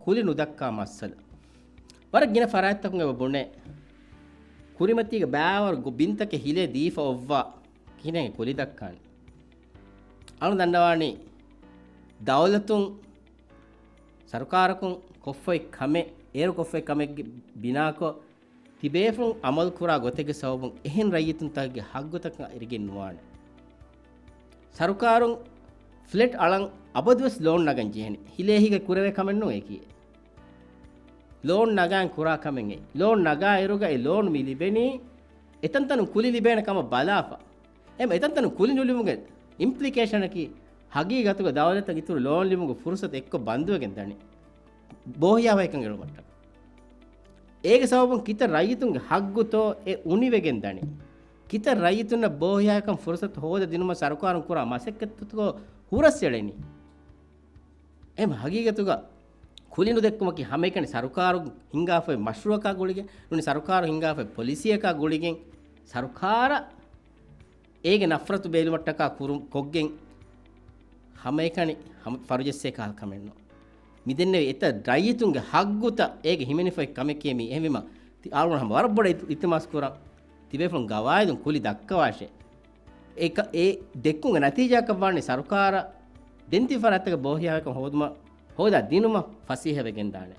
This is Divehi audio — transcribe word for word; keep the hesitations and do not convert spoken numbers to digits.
ކުލި ނުދައްކާ މައްސަލަ. ވަރަށް ގިނަ ފަރާތްތަކުން އެބަ ބުނޭ، ކުރިމަތީގެ ބައިވަރު ގޮ-، ބިންތަކެއް ހިލޭ ދީފަ އޮއްވާ ކިހިނެއް ކުލި ދައްކާނެ. އަޅު ދަންނަވާނީ، ދައުލަތުން ސަރުކާރަކުން ކޮށްފައި ކަމެއް، އޭރު ކޮށްފައި ކަމެއްގެ ބިނާކޮށް، ތިބޭފުޅުން އަމަލު ކުރާ ގޮތެއްގެ ސަބަބުން އެހެން ރައްޔިތުންތަކެއްގެ ހައްގުތަކަށް އެރިގެން ނުވާނެ. ސަރުކާރުން ފްލެޓް އަޅަން އަބަދުވެސް ލޯން ނަގަން ޖެހެނީ. ހިލޭ ހިގެ ކުރެވޭ ކަމެއް ނޫން އެކީ. ލޯން ނަގާން ކުރާ ކަމެއް އެ. ލޯން ނަގާ އިރުގައި ލޯން މި ލިބެނީ އެތަންތަނުން ކުލި ލިބޭނެ ކަމަށް ބަލާފަ. އެމް އެތަންތަނުން ކުލި ނުލިބުމުގެ އިމްޕްލިކޭޝަނަކީ ހަގީގަތުގަ ދައުލަތަށް އިތުރު ލޯން ލިބުމުގެ ފުރުސަތު އެއްކޮށް ބަންދުވެގެން ދަނީ. ބޯހިޔާވަހިކަން އެޅުމަށްޓަކަ. އޭގެ ސަބަބުން ކިތައް ރައްޔިތުންގެ ހައްގުތޯ އެ އުނިވެގެން ދަނީ. ކިތައް ރައްޔިތުންނަށް ބޯހިޔާވަހިކަން ފުރުސަތު ހޯދަ ދިނުމަށް ސަރުކާރުން ކުރާ މަސައްކަތްތަކުގަ ހުރަސް އެޅެނީ. އެހެން ހަގީގަތުގަ ކުލި ނުދެއްކުމަކީ ހަމައެކަނި ސަރުކާރު ހިންގާފައި މަޝްރޫއަކާ ގުޅިގެން، ނޫނީ ސަރުކާރު ހިންގާފައި ޕޮލިސީއަކާ ގުޅިގެން، ސަރުކާރަށް އޭގެ ނަފްރަތު ބޭލުމަށްޓަކާ ކުރު-، ކޮށްގެން ހަމައެކަނި ހަމަ ފަރުޖެއްސޭ ކަހަލަ ކަމެއް ނޫން. މި ދެންނެވި އެތައް ރައްޔިތުންގެ ހައްގުތައް އޭގެ ހިމެނިފައި ކަމެކޭ މީ. އެހެންވީމަ، ތި އަޅުގަނޑު ހަމަ ވަރަށް ބޮޑަށް އިތު-، އިލްތިމާސް ކުރަން. ތިބޭފުޅުން ގަވާއިދުން ކުލި ދައްކަވާށޭ. އެ ކަ-، އެ ދެއްކުމުގެ ނަތީޖާއަކަށް ވާނީ ސަރުކާރަށް ދެން ތި ފަރާތްތަކަށް ބޯހިޔާވަހިކަން ހޯދުމަށް، ހޯދާ ދިނުމަށް ފަސޭހަވެގެން ދާނެ.